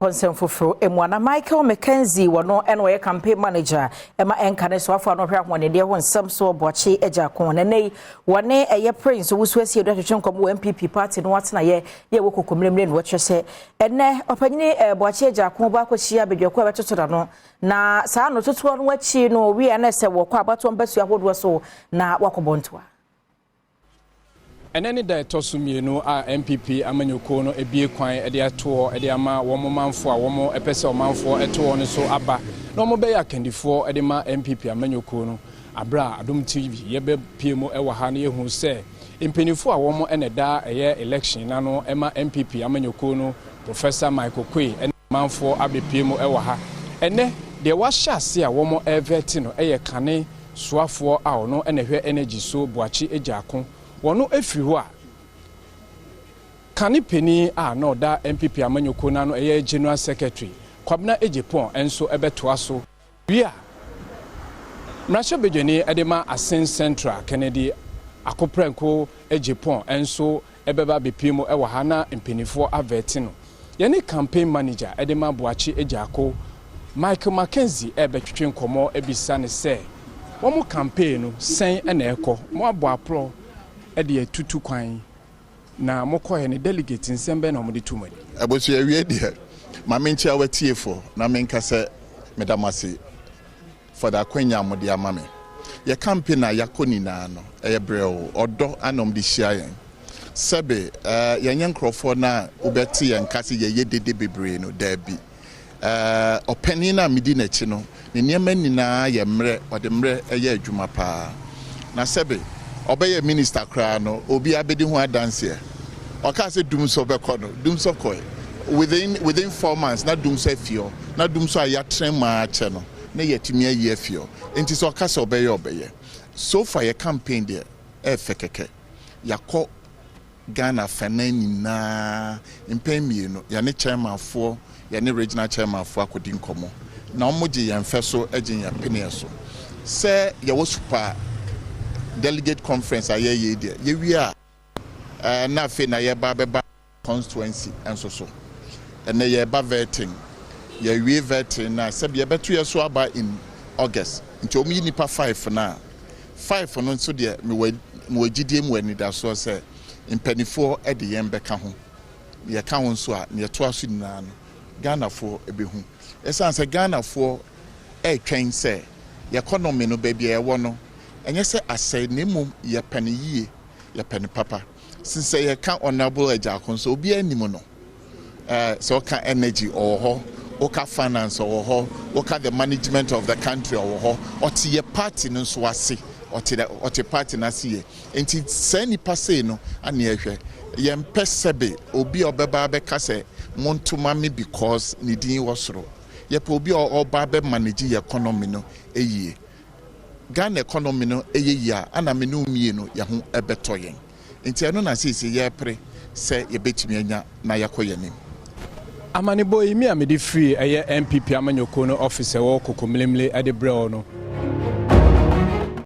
Nsɛm foforɔ mu ana, Michael McKenzie wɔno ɛna ɔyɛ campaign manager ɛma ɛnka ne so afɔ ano hwɛ ahoɔdendeɛ ho nsɛm so Boakye Agyarko. Nɛnɛ yi wɔne ɛyɛ Prince Owusu Asiedu atwetwe nkɔmmɔ wɔ NPP party no atenaeɛ yɛ wɔ Kokomlemle no. Wɔkyerɛ sɛ ɛnɛ ɔpanyini Boakye Agyarko baakɔhyia badwako a bɛtoto da no, na saa no totoɔ no akyi no wie na sɛ wɔkɔ abatoɔ mpasua ahodoɔ so na wakɔbɔ ntoa. Ɛnɛ ne da ɛtɔ so mmienu a NPP amanyɔkuo no ebie kwan de atoɔ de ama wɔn manfoɔ a wɔn pɛ sɛ ɔmanfoɔ ɛto wɔn so aba na wɔn bɛyɛ akandifoɔ de ma NPP amanyɔkuo no. Abere a Adom TV yɛbɛpie mu wɔ ha no, yɛhu sɛ mpanimfoɔ a wɔn ɛna da ɛyɛ election n'ano ɛma NPP amanyɔkuo no, Professor Michael Oquaye, ɛne manfoɔ abɛpie mu wɔ ha. Ɛnɛ deɛ wahyɛ ase a wɔn ɛvet no ɛyɛ kane soafoɔ a ɔno ɛna ɛhwɛ energy so, Boakye Agyarko. Wɔn efiri hɔ a, kane panin a na ɔda NPP amanyɔkuo n'ano, ɛyɛ general secretary Kwabena Agyepong, nso ɛbɛtoa so. Wie a, mmarahyɛbadwani ɛde ma Assin Central, Kennedy Akompreko Agyapong, nso ɛbɛba abɛpie mu ɛwɔ ha na mpanimfoɔ avet no. Yɛne campaign manager ɛde ma Boakye Agyarko, Michael Mackenzie, ɛbɛtwitwe nkɔmmɔ ebisa ne sɛ wɔn campaign no sɛn ɛna ɛkɔ, mo abɔ aporɔ ɛde atutu kwan na mokɔɛ ne delegate nsɛm bɛn na wɔde tu mu ani? Abusua, awie deɛ, ma menkyia w'atiefo na menka sɛ meda mo ase for the akwanya a mode ama me. Yɛ campaign a yɛakɔ nyinaa no, ɛyɛ berɛ o, ɔdɔ ana ɔmde hyia yɛn. Sɛbe yɛnyɛ nkurɔfoɔ no a wobɛte yɛn ka sɛ yɛyɛ dede bebree no, daabi. Ɔpanin no a medi n'akyi no, ne nneɛma nyinaa yɛ mmerɛ, ɔde mmerɛ ɛyɛ adwuma paa. Na sɛbe ɔbɛyɛ minister koraa no, obiara bɛdi ho adanseɛ. Ɔkaa sɛ dum so bɛkɔ no, dum so kɔɛ within 4 months na dum so afi hɔ, na dum so a yɛatena mu akyɛ no na yɛtumi ayi afi hɔ. Nti sɛ ɔka sɛ ɔbɛyɛ, ɔbɛyɛ. So far yɛ campaign deɛ, ɛɛfɛ kɛkɛ. Yɛakɔ Ghana fɛnɛ nyinaa mpɛn mmienu. Yɛne chairmanfoɔ, yɛne regional chairmanfoɔ akɔdi nkɔmmɔ na wɔn gye yɛn fɛ so, gye yɛn peneɛ so sɛ yɛwɔ super delegate conference a yɛyɛ yi deɛ, yɛwie a na afei na yɛba bɛba constituency nso so. Ɛnɛ yɛba vetting, yɛwie vetting na sɛbi yɛbɛto yɛ so aba in August. Nti wɔn yi nipa five, na five no nso deɛ, mewɔ gyidie mu, anidasoɔ sɛ mpanimfoɔ de yɛn bɛka ho. Yɛka ho nso a, nea ɛtoa so nyinaa no, Ghanafoɔ bɛhu. Ɛsiane sɛ Ghanafoɔ ɛretwɛn sɛ yɛ economy no, baabi a yɛwɔ no, ɛnyɛ sɛ asɛe, na mmom yɛpɛ no yie, yɛpɛ no papa. Sɛ yɛka Honourable Agyarko nso, obiara anim no, sɛ ɔka energy, ɔwɔ hɔ, woka finance, ɔwɔ hɔ, woka the management of the country, ɔwɔ hɔ. Ɔte yɛ party no nso ase, ɔte party no ase yɛ. Nti saa nipa sei no ane ɛhwɛ yɛmpɛ. Sɛbe obi a ɔbɛba abɛka sɛ montoma me because ne din wɔ soro. Yɛpɛ obi a ɔba abɛ manage yɛ economy no yie. Ghana economy no ɛyɛ yie a, ana me ne wo mmienu yɛn ho ɛbɛtɔ yɛn. Nti ɛno na seesei yɛrepere sɛ yɛbɛtumi anya na yɛakɔ yɛn anim. Amanebɔ yi mi a mede firi ɛyɛ NPP amanyɔkuo no office ɛwɔ Kokomlemle ɛde brɛ wo no.